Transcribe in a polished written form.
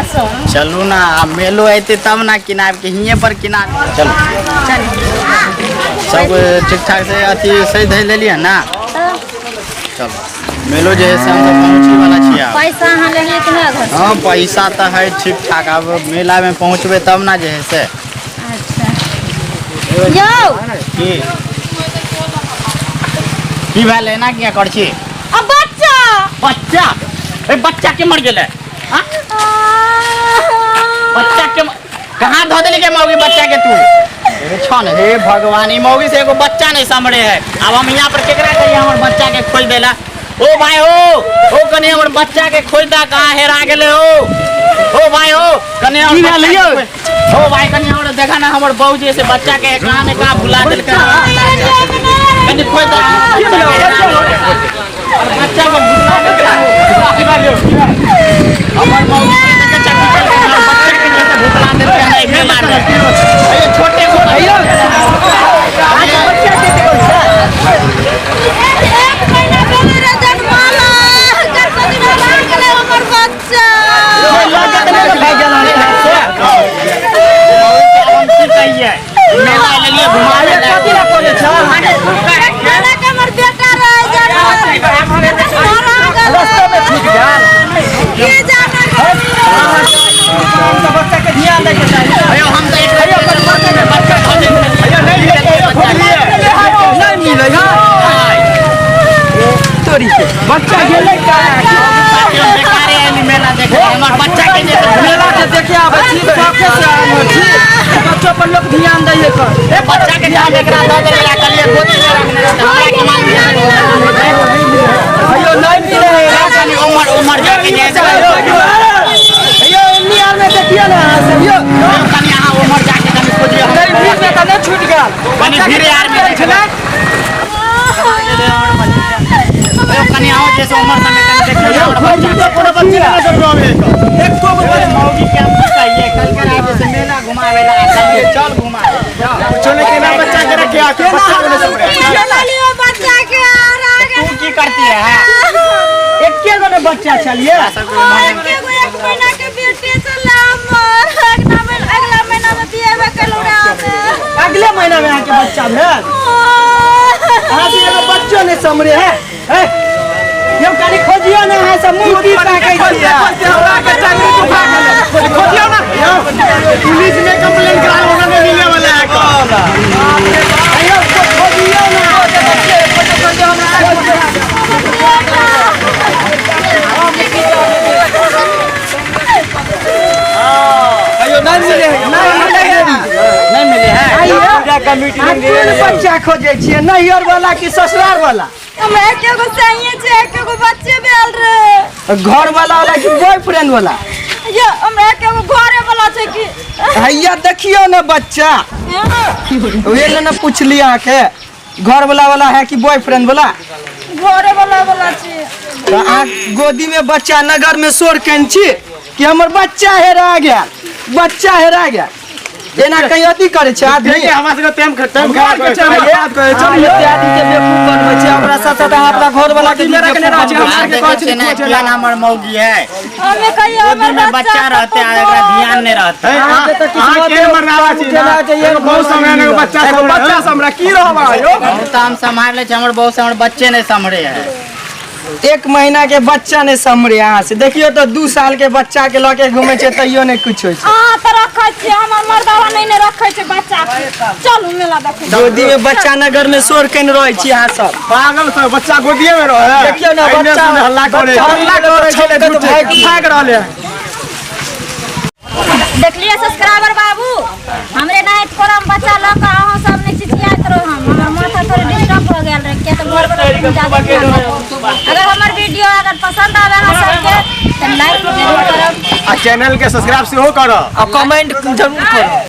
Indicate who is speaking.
Speaker 1: नगरसँ।
Speaker 2: चलू ना, आब मेलो अयतै तब ना किनाब के हिये पर किना। चलू।
Speaker 1: चलू।
Speaker 2: सब ठीक ठाक से अथी सही धरि लेलियै ना? चलू, मेलो जे है से हमसब पहुँचे वाला छियै आब।
Speaker 1: पैसा अहाँ लेलियै कि नहि घरसँ?
Speaker 2: हँ, पैसा तऽ है ठीक ठाक, आब मेलामे पहुँचबै तब ना जे है से।
Speaker 1: अच्छा यौ।
Speaker 2: की की भेल, एना किया कर छी?
Speaker 1: आ बच्चा।
Speaker 2: बच्चा? ए, बच्चा के मर गेलै? हाँ? बच्चा के कहाँ धो देली के मौगी बच्चा के तू? ए, छन हे भगवान, ई मौगी से एगो बच्चा नहीं सम्हरे है। अब हम यहाँ पर केकरा कहिए हमर बच्चा के खोज देला? ओ भाई हो, ओ कनी हमर बच्चा के खोज दा, कहाँ हेरा गेले? हो ओ भाई हो, कनी हमर
Speaker 3: की भेल
Speaker 2: बच्चा के
Speaker 3: यौ?
Speaker 2: ओ भाई, कनी हमर देखा ना, हमर बहू जे से बच्चा के कहाँ ने कहाँ भुला देलकै। कनी खोज दा, बच्चा के हेरा गेलै। और बच्चा के भुला देलकै। हमर मौगी के देखै छै, हमर बच्चा के जे से भुतला देलकै हमरा ई मेला में। अरे छोटे गो।
Speaker 1: एक महीना भेलै रे जन्मला, कते दिन हेरा गेलै हमर बच्चा।
Speaker 2: हम की कहिए, मेला लेलिए घुमावे ला।
Speaker 3: कथी ला बोलै छ?
Speaker 1: एक महीना के हमर बेटा रहे जन्मल, हेरा गेलै।
Speaker 3: रास्ता में छूट गेल।
Speaker 1: की जाने।
Speaker 3: बच्चा के ध्यान दै के चाही।
Speaker 2: अयो, हम तऽ एक बच्चा धऽ देलियै।
Speaker 3: नहीं मिलै है तोरी के, बच्चा गेलै का?
Speaker 2: बेकारे आइली मेला देखे, हमर बच्चा के जे
Speaker 3: मेला के देखे आबै छी, शौखे से आबै छी। बच्चो पर लोग ध्यान दै कर।
Speaker 2: ए, बच्चा के ध्यान एकरा दऽ देलियै, कहलियै गोदी में रखने रहतै, हमरा के मालूम
Speaker 3: अयो, नहीं मिलै है।
Speaker 2: कनी उमर उमर जाके जे से
Speaker 3: अयो, एन्नी आर में देखिए ना अहाँ सब यौ।
Speaker 2: कनी अहाँ उमर जाके कनी खोजियौ।
Speaker 3: नहीं, भीड़ में तऽ नहीं छूट गेल?
Speaker 2: कनी भीड़ आर में
Speaker 3: छलै।
Speaker 2: अयो, कनी आओ जे से उमर समय कनी देखियौ हमर बच्चा के।
Speaker 3: कोनो बच्चा एको गो बच्चा।
Speaker 2: मौगी के हम की कहिए, कल के रात से मेला घुमावे ला कहलिए चल घुमावे।
Speaker 4: चले केना बच्चा के रखे आके बच्चा को नहीं समझे।
Speaker 1: चलियो, बच्चा के हेरा
Speaker 2: तू
Speaker 1: गेलै।
Speaker 2: की करती है? हाँ?
Speaker 3: एके गो ने बच्चा छलिए?
Speaker 1: हाँ, एके गो एक महीना के बेटे छलै हमर। अगला महीना, अगला महीना में बियाह केलहुँ रे हमे।
Speaker 3: अगले महीना में अहाँके बच्चा भेल? अहाँ से एगो बच्चो नहीं सम्हरे है। है यौ, कनी खोजियौ ने अहाँ सब, मुँह की ताकै छियै?
Speaker 4: खोजियो ना, पुलिस में कंप्लेन करा, होगा नहीं मिलने वाला है।
Speaker 3: अयौ, खोजियौ ना।
Speaker 4: अयो, नहीं मिले है।
Speaker 3: नहीं मिले है।
Speaker 2: नहीं मिले है।
Speaker 3: अहाँ कोन बच्चा खोजै छियै, नैहर वाला कि ससुरार वाला?
Speaker 1: हमरा एके गो चाहिए छै, एके गो बच्चे भेल रे।
Speaker 3: घर वाला वाला कि बॉयफ्रेंड वाला?
Speaker 1: ये हमरा एके गो घरे वाला छै कि।
Speaker 3: हैया, देखियौ ने बच्चा। उहे ले ने पुछली अहाँके, घर वाला वाला है कि बॉयफ्रेंड वाला?
Speaker 1: घरे वाला वाला छै।
Speaker 3: तऽ अहाँ गोदी में बच्चा, नगर में शोर केने छी कि हमर बच्चा हेरा गेल, बच्चा हेरा गेल। एना कहीं अथी करै छै आदमी?
Speaker 4: देखिए, हमरा सबके टाइम टाइम खराब करे छै, बात करे।
Speaker 3: चलू, एते आदमी के बेवकूफ बनबै छै, हमरा साथ साथ अहाँ अपना घर वाला के भी
Speaker 4: मेरा के
Speaker 3: बेवकूफ
Speaker 4: लेना छै,
Speaker 3: बनबै
Speaker 4: हमरा
Speaker 3: छै।
Speaker 4: के कहै
Speaker 2: देखै
Speaker 4: छै
Speaker 2: छियै ने
Speaker 4: खोजे
Speaker 2: केहन हमर मौगी है।
Speaker 1: हमे कहियो
Speaker 2: गोदी
Speaker 1: हमर
Speaker 2: में बच्चा रहते आ एकरा ध्यान नहीं रहते।
Speaker 3: अहाँके तऽ
Speaker 4: अहाँ
Speaker 3: किस्मत
Speaker 4: के मरनावा छी ना?
Speaker 3: उठेला के
Speaker 4: एगो बहुत समय एगो बच्चा, एगो बच्चा से हमरा की रहबा यौ?
Speaker 2: तऽ हम सम्हारि लै छी, हमर बहू से हमर बच्चे नहीं सम्हरे है।
Speaker 3: एक महीना के बच्चा नहि सम्हरे अहाँ से, देखियौ तऽ 2 साल के बच्चा के लऽ के घूमै छै, तैयो नहि कुछ होइ छै।
Speaker 1: अहाँ तऽ रखै छियै, हमर मर्दावा नहि ने रखै छै बच्चा के। चलू मेला देखै।
Speaker 3: गोदी में बच्चा, नगर में शोर केने रहै छी अहाँ सब।
Speaker 4: पागल सब, बच्चा गोदिए में रहे।
Speaker 3: देखियौ ने,
Speaker 4: एने
Speaker 3: बच्चा
Speaker 4: से हल्ला करे
Speaker 3: बच्चा
Speaker 4: हल्ला करे छलै,
Speaker 3: छलकै तऽ
Speaker 4: भाग
Speaker 3: भागि
Speaker 4: भाग रहले है।
Speaker 1: देखलियै सब्सक्राइबर बाबू, हमरे नाहित कोरामे बच्चा लऽ कऽ अहाँ सब नहि चिचियाइत रहू। हम हमर माथा थोड़े डिस्टर्ब भऽ गेल रहै, किया तऽ घर वाला कनि ज्यादा ध्यान देलक। अगर हमर वीडियो अगर पसंद आवे अहाँ सबके तऽ लाइक जरूर करब
Speaker 4: आ चैनल के सब्सक्राइब सेहो करब
Speaker 3: आ कमेंट जरूर करू।